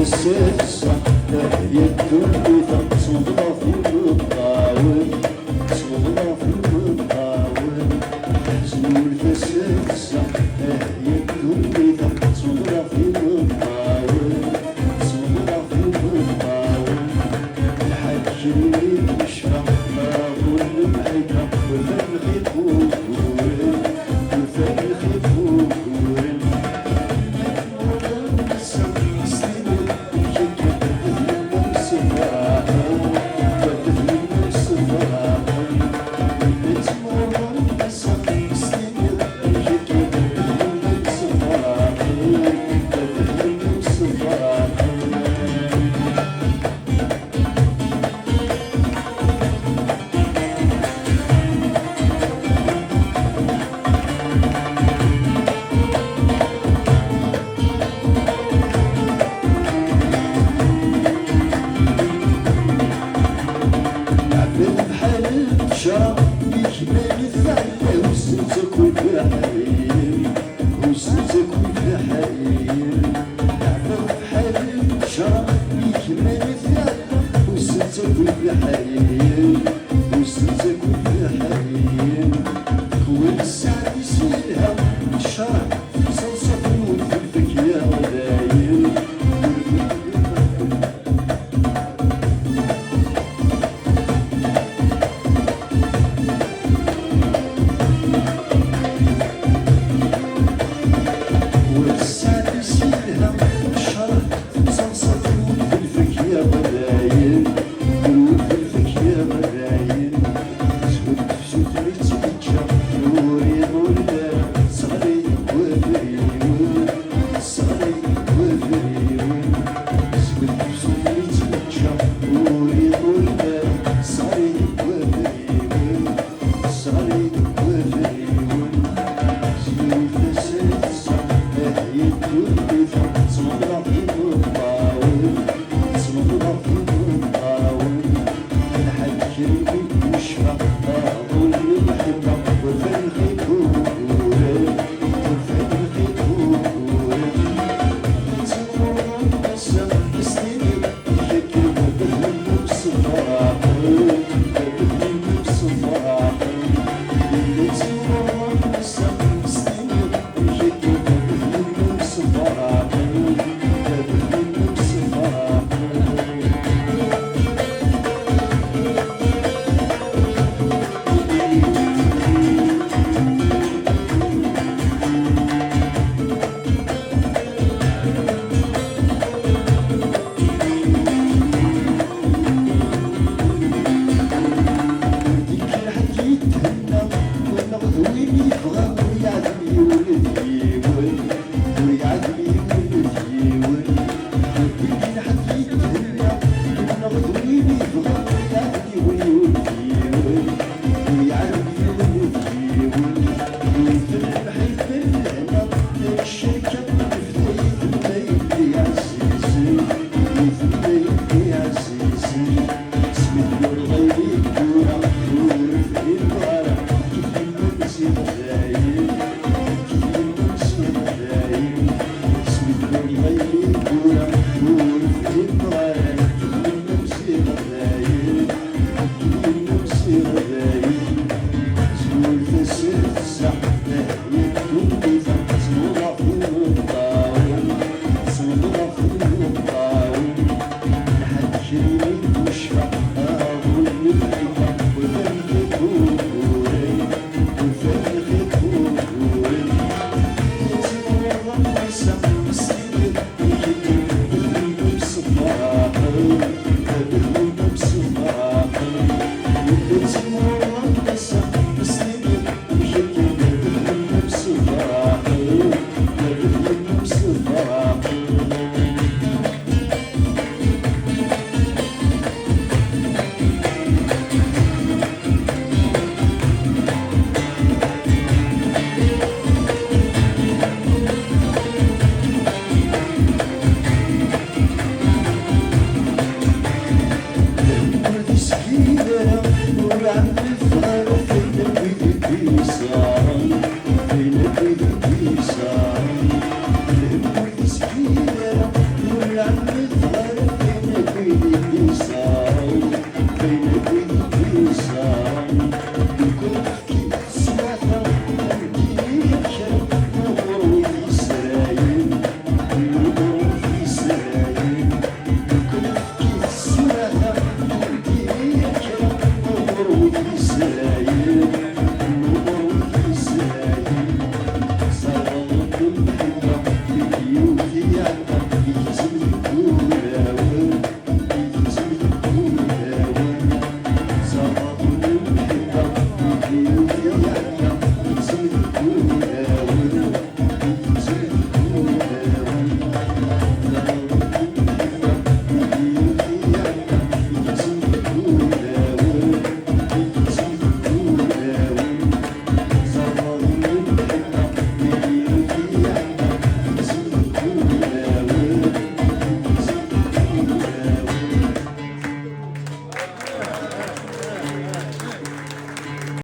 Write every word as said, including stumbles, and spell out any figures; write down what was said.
Sessa, ya ddunit, ttewḍeɣ f imeṭṭawen, ttewḍeɣ f imeṭṭawen. Ḥzen ul tasessa, ya ddunit, ttewḍeɣ f imeṭṭawen, ttewḍeɣ f imeṭṭawen. Lḥaǧ-nni yecfa, aḍu n lemḥibba, ufan lxiq uguren, ufan lxiq uguren. Ɛbad bḥal ttejra, ikmal tɛella, usen-tt akk lbeḥriyen, usen-tt akk lbeḥriyen. Ɛbad bḥal ttejra, ikmal tɛella, usen-tt akk lbeḥriyen, usen-tt akk lbeḥriyen. Kul ssaɛa-s yelha ccṛeɛ. Deg lḥedd yethenna, wenneɣ d win yebɣa ur yeɛdem yiwen d yiwen, ur yeɛdem yiwen d yiwen. Deg lḥedd yethenna, wenneɣ d win yebɣa ur yeɛdem yiwen d yiwen, ur yeɛdem yiwen d yiwen. Yewwet lḥif n lehna, ccirka n lefdayt n wayen i ɛzizen, i wayen i ɛzizen. Smid ur ɣayli tura, ur fhimeɣ ara, kif yemmut si Leqbayel, kif yemmut si Leqbayel. Smid ur ɣayli tura,